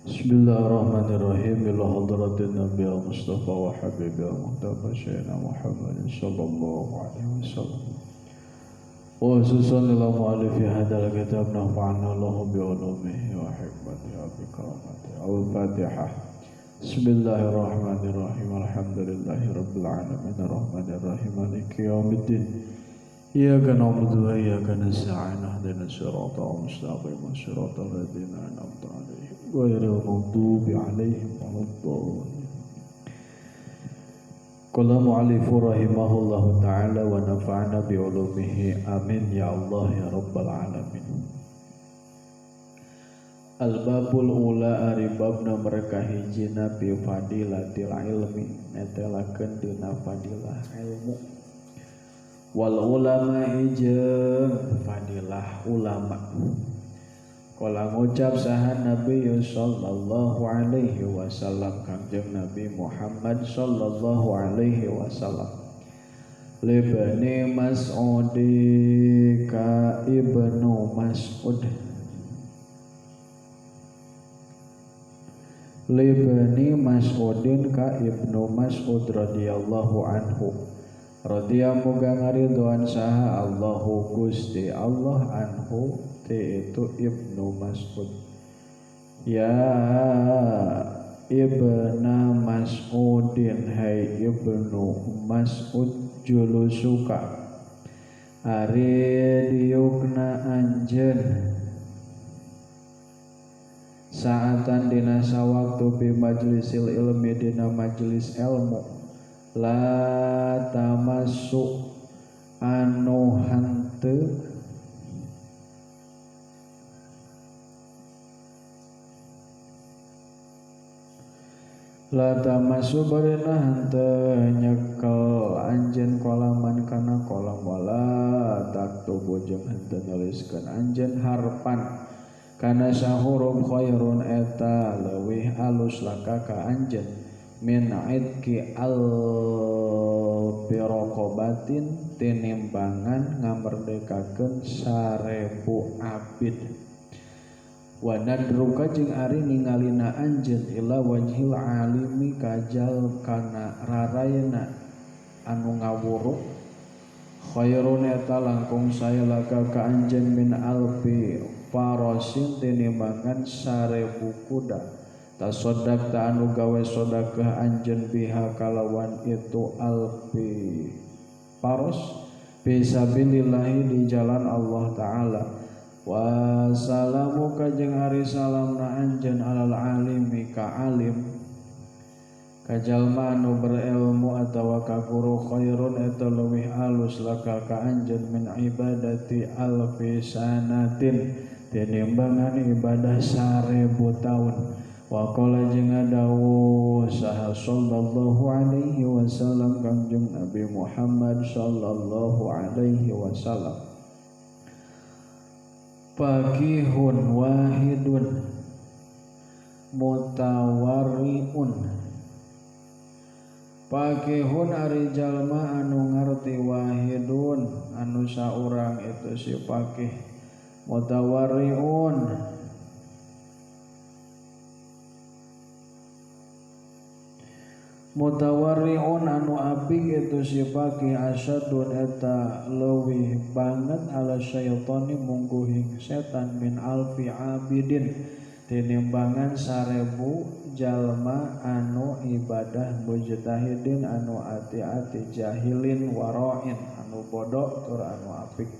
Bismillahirrahmanirrahim. Ila hadratin Nabi al-Mustafa wa Habibi al-Muhtafa Sayyidina Muhammad sallallahu alaihi wasallam. Wa khususan ila mu'alifi hadzal kitab nafa'ana Allahu bi ulumihi wa hikmatihi wa bi karamatihi. Al-Fatihah. Bismillahirrahmanirrahim. Alhamdulillahi rabbil alamin arrahmanirrahim maliki yaumiddin. Iyyaka na'budu wa iyyaka nasta'in ihdinas siratal mustaqim siratal ladzina an'amta 'alaihim ghairil maghdubi 'alaihim waladdallin. Qala mu'allifu rahimahullahu ta'ala wa nafa'ana bi 'ulumihi amin ya Allah ya rabbal alamin. Al-babul ula ari babna mereka hijina bi fadilatil ilmi netelakeun dina fadilah ilmu. Wal ulama jeung fadilah ulama. Kala ngucap saha Nabi sallallahu alaihi wasallam Kangjeng Nabi Muhammad sallallahu alaihi wasallam. Libni Mas'ud ka Ibnu Mas'ud. Libni Mas'udin ka Ibnu Mas'ud radhiyallahu anhu. Radhiya muga ngaridhoan saha Allahu Gusti Allah anhu ti itu Ibnu Mas'ud. Ya Ibna Mas'udin hai Ibnu Mas'ud julusuka ari diukna anjeun saatan dina sawaktu bi majlisil ilmi dina majelis ilmu la tamassu anu henteu la tamassu barina henteu nyekel anjeun kolaman kana kolam wala taktubu jeung henteu nuliskeun anjeun harpan kana sahuruf khairun eta leuwih alus laka ka anjeun min itki al biraqabatin tinimbangan ngamerdekakeun 1000 abid wa nadruka jeung ari ningalina anjeun ila wajhil alimi kajal kana rarayna anu ngawuruk khairun eta langkung sae laka ka anjeun min alfi farasin tinimbangan 1000 kuda tasodak ta anu gawe sodakah anjeun biha kalawan itu alfi paros fisabilillahi di jalan Allah ta'ala. Wa salamuka jeung ari salamna anjeun alal alimi ka alim ka jalma anu berilmu atawa ka guru khairun eta leuwih alus laka ka anjeun min ibadati alfi sanatin tinimbangan ibadah 1000 taun. Wa qala jeung dawuh saha sallallahu alaihi wasallam Kangjeng Nabi Muhammad sallallahu alaihi wasallam. Faqihun wahidun mutawarriun. Faqihun ari jalma anu ngarti wahidun anu saurang itu si faqih mutawarriun mutawarriun anu apik itu si faqih asyadun eta leuwih banget ala syaitani mungguhing setan min alfi abidin tinimbangan 1000 jalma anu ibadah mujtahidin anu ati-ati jahilin waroin anu bodoh tur anu apik.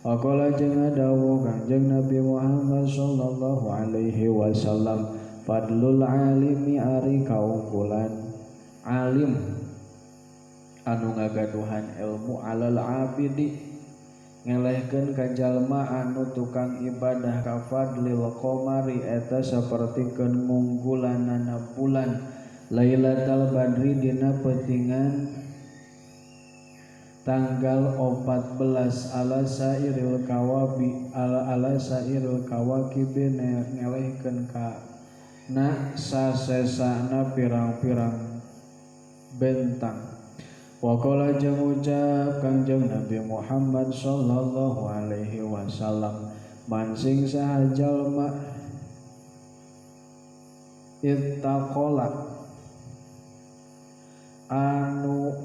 Waqala jeung dawuh Kangjeng Nabi Muhammad sallallahu alaihi wasallam fadlul alimi ari kaunggulan alim anu ngagaduhan ilmu alal abidi ngelehkeun ka jalma anu tukang ibadah ka fadlil qamari eta sapertikeun ngunggulanana bulan Lailatul Badri dina peutingan tanggal 14 ala sairil kawabi ala sairil kawakibi ngelehkeun ka na sasesana pirang-pirang bentang. Wa qala jeung ucap Kangjeng Nabi Muhammad sallallahu alaihi wasallam man sing saha jalma ittaqala anu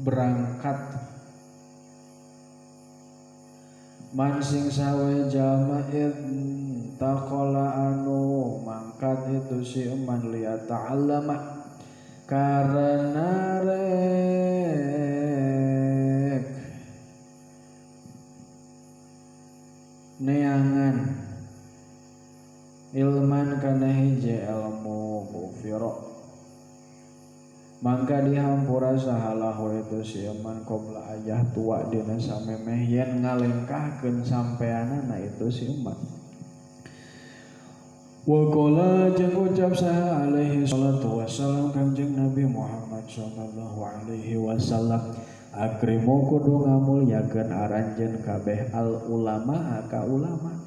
berangkat man sing sawe jalma ittaqala anu mangkat itu si man liya ta'allama karena rek neangan ilman kana hiji ilmu gufira mangka dihampura sahalahu itu si iman qabla ayah tua dina samemeh yen ngalengkahkeun sampeanana itu si iman. Wa qala jeung ucap saha alaihi salatu wassalam Kangjeng Nabi Muhammad sallallahu alaihi wasallam akrimu kudu ngamulyakeun aranjeun kabeh al ulama ka ulama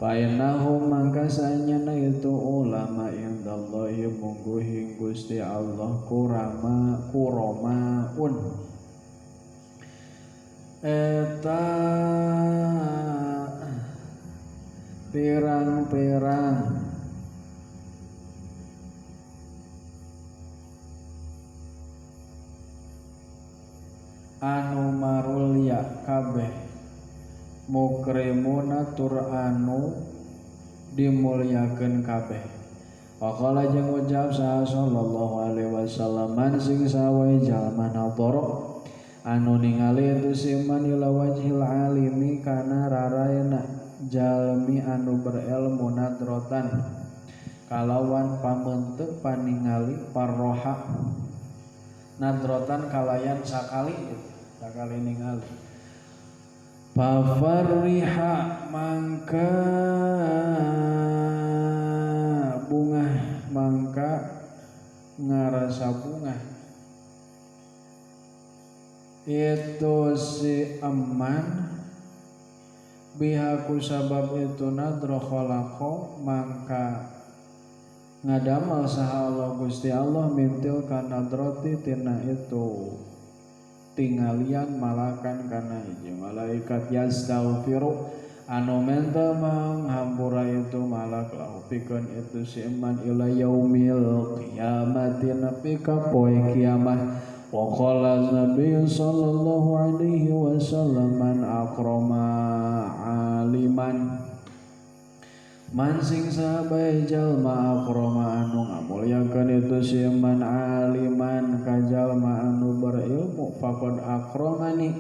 fa innahum mangka sanyana itu ulama indallahi mungguhing Gusti Allah kurama kuromaun eta pirang-pirang anu marulya kabeh mukrimuna tur anu dimulyakeun kabeh. Waqala jeung ucap saha sallallahu alaihi wasallam man sing sawae jalma nadhara anu ningali itu si man ila wajhil alimi kana rarayna jalmi anu berilmu nadrotan kalawan pamenteuk paningali parroha nadrotan kalayan sakali sakali ningali pafarriha mangka bungah mangka ngarasa bungah itu si eman bihaku sabab itu nadro khalaqo mangka ngadamal saha Allah Gusti Allah mintil kana nadroti tina itu tingalian malakan kana hiji malaikat yastaghfiru anu menta manghampura itu malak lahu pikeun itu si iman ila yaumil qiyamati nepi ka poe kiamah. Wa qala Nabi sallallahu alaihi wasallam man akrama aliman man sing sahabai jalma akrama anu ngamulyakeun itu si man aliman ka jalma anu berilmu faqad akramani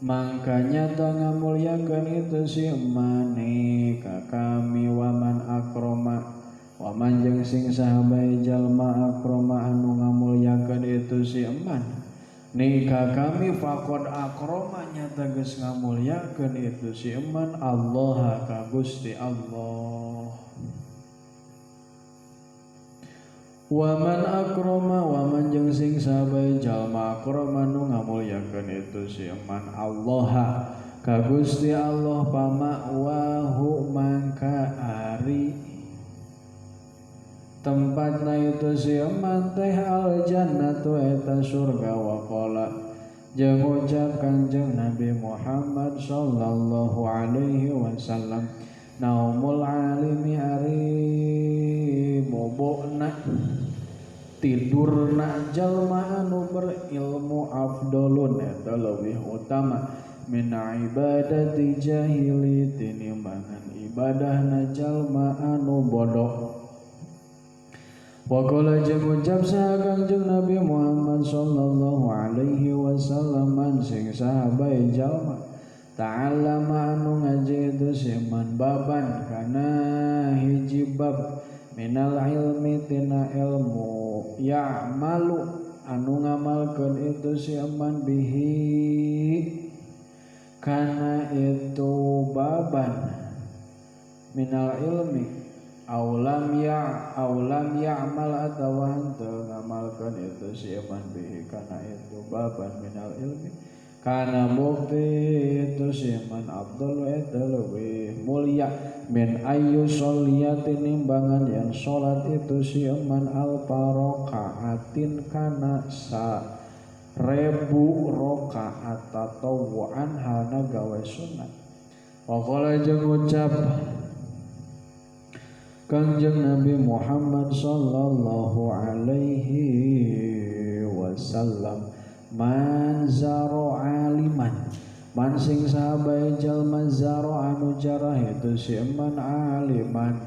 mangka nyata ngamulyakeun itu si mani ka kami waman akrama waman jeung sing sahabai jalma akrama anu ngamulyakeun itu si eman nikah kami faqad akrama nyata geus ngamulyakeun itu si eman Allah ka Gusti Allah. Waman akrama waman jeung sing sahabai jalma akrama nu ngamulyakeun itu si eman Allah ka Gusti Allah pama'wahu mangka ari tempatna itu si eman teh al jannatu eta surga. Wa qala jeung ucap Kangjeng Nabi Muhammad sallallahu alaihi wasallam naumul alimi ari bobona tidurna jalma anu berilmu afdolun eta leuwih utama min ibadati jahili tinimbangan ibadahna jalma anu bodoh. Wa qala jeung ucap saha Kangjeng Nabi Muhammad sallallahu alaihi wasallam sing sahabai jalma ta'allama anu ngaji itu si man baban kana hiji bab minal ilmi tina ilmu ya'malu anu ngamalkeun itu si man bihi kana itu baban minal ilmi aulam ya aulam ya'mal atawa henteu ngamalkeun itu si iman bihi kana itu baban minal ilmi kana bukti itu si iman abdul eta leuwih mulia min ayyu sholiyatin nimbangan yang salat itu si iman alfa rakaatin kana sa ribu rakaat tatawwuan hana gawe sunat. Waqala jeung ucap Kangjeng Nabi Muhammad sallallahu alaihi wasallam, man zaro aliman, man sing sahabai jalma zaro anu jarah itu si man aliman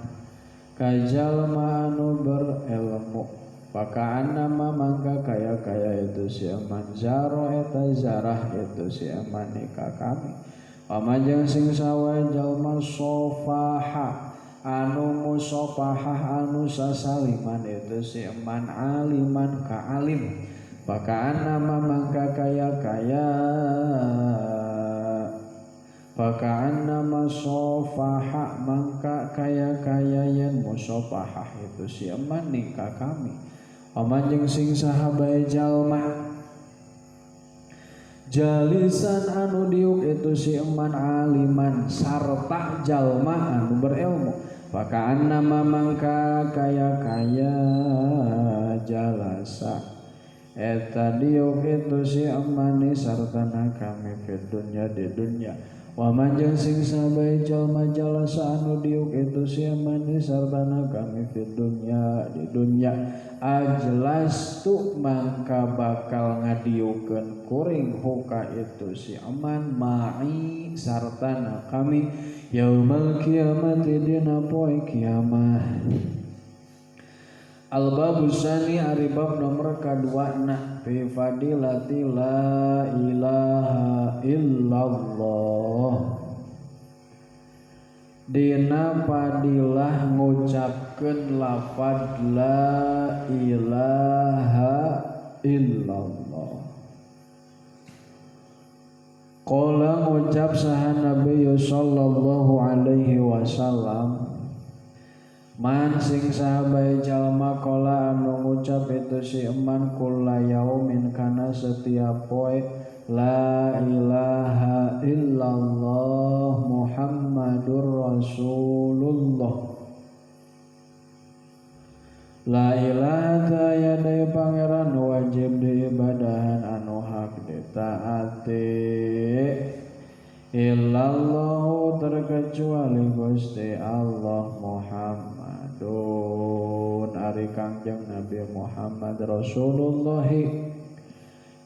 kajalma anu berilmu, pakaan nama mangka kaya-kaya itu si man zaro eta zarah itu si man nikah kami. Pamajang sing sahabai jalma sofaha anu musofahah anu sasaliman itu si man aliman ka alim, pakaan nama mangka kaya-kaya pakaan nama sofaha mangka kaya-kaya yen musofahah itu si eman nikah kami. Pamanjeng sing sahabai jalma jalisan anu diuk itu si eman aliman sarta jalma anu berilmu, pakaan nama mangka kaya-kaya jalasa eta diuk itu si emani sartana kami fid dunya di dunya. Wa manjang sing sabai jalma jalasa anu diuk itu si emani sartana kami fid dunya di dunya, ajlas tu mangka bakal ngadiukeun kuring huka itu si eman ma'i sartana kami yaumal kiamati dina poe kiamat. Al-babu sani ari bab nomor kaduana fi fadilati la ilaha illallah, dina padilah ngucapkeun lafad la ilaha illallah. Qala ngucap saha Nabi sallallahu alaihi wasallam, man sing sahabai jalma qala anu ngucap itu si eman kulla yaumin kana setiap poe la ilaha illallah Muhammadur Rasulullah. La ilaha taya deui pangeran wajib diibadahan anu hak ditaati illallahu terkecuali Gusti Allah Muhammadun ari Kangjeng Nabi Muhammad Rasulullah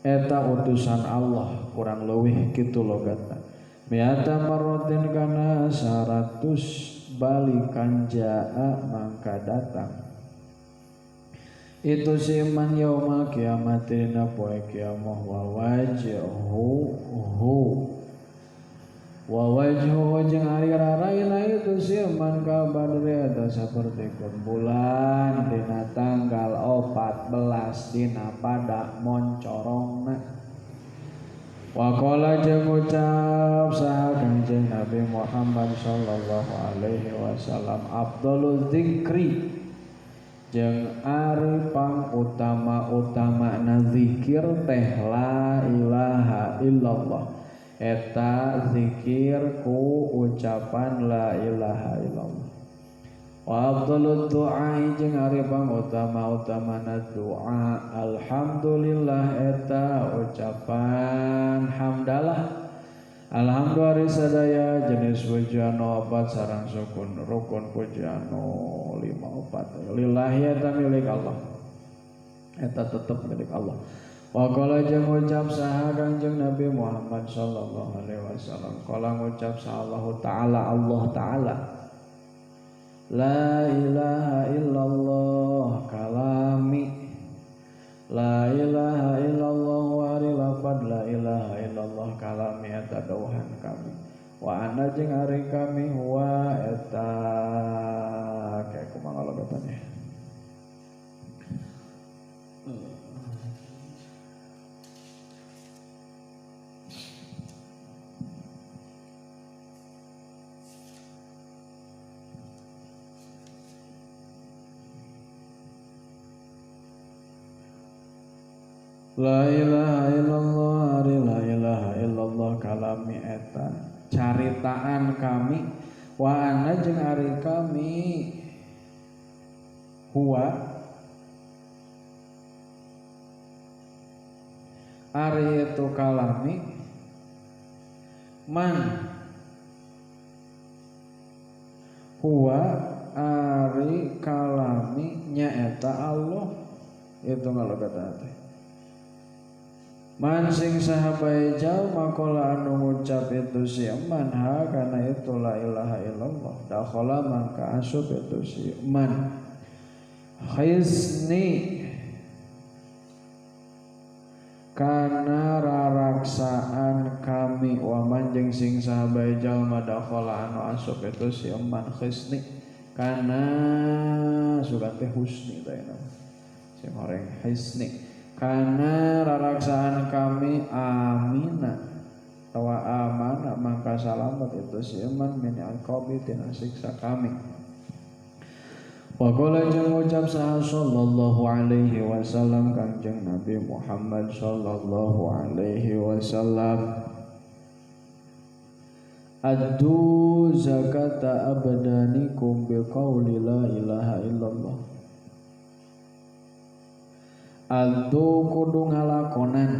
eta utusan Allah, kurang leuwih kitu logatna. Miata marrotin kana 100 balikan jaa mangka datang itu si man yaumal kiamat dina poe kiamah wa wajhuhu wa wajhuhu jeung ari raraina itu si man ka badri eta saperti bulan dina tanggal 14 dina pada moncorongna. Wa qala jeung ucap saha Kangjeng Nabi Muhammad sallallahu alaihi wasallam, afdalul dzikri jeung ari pang utama-utamana zikir teh la ilaha illallah, eta zikir ku ucapan la ilaha illallah. Wa afdalud du'a jeung ari pang utama-utamana doa alhamdulillah eta ucapan hamdalah. Alhamdulillah sadaya jenis pujian opat sareng sukun rukun pujian 5 opat lillahi eta milik Allah, eta tetep milik Allah. Wa qala jeung ngucap saha Kangjeng Nabi Muhammad sallallahu alaihi wasallam, qala ngucap saha Allah taala, Allah taala la ilaha illallah kalami la ilaha illallah wa ari lafad la ilaha illallah kalami eta dawuhan kami wa ana jeung ari kami huwa eta kayak kumaha logatane. La ilaha illallah ari la ilaha illallah kalami eta caritaan kami wa ana jeung ari kami huwa ari itu kalami man Huwa ari kalami nyaeta Allah itu ngalokatan teh. Man sing sahabai jalma qala anu ngucap itu si man ha kana itu la ilaha illallah dakhala mangka asup itu si man khisni kana raraksaan kami wa man jeung sing sahabai jalma dakhala anu asup itu si man khisni kana surat teh husni teh sing horeng hisni kana raraksaan kami amina tawa amana mangka salamet itu si man min alqabi tina siksa kami. Wa qala jeung ucap saha sallallahu alaihi wasallam Kangjeng Nabi Muhammad sallallahu alaihi wasallam addu zakata abdanikum biqauli la ilaha illallah. Addu kudu ngalakonan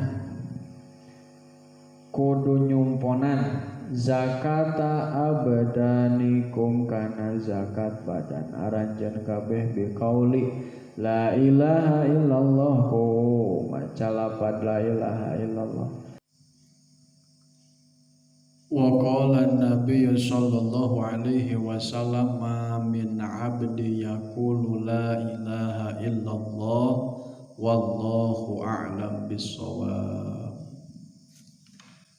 kudu nyumponan zakata abdanikum kana zakat badan aranjeun kabeh biqauli la ilaha illallah ku maca lapad la ilaha illallah. Wa qala an-nabiy sallallahu alaihi wasallam ma min 'abdi yaqulu la ilaha illallah wallahu a'lam bissawab.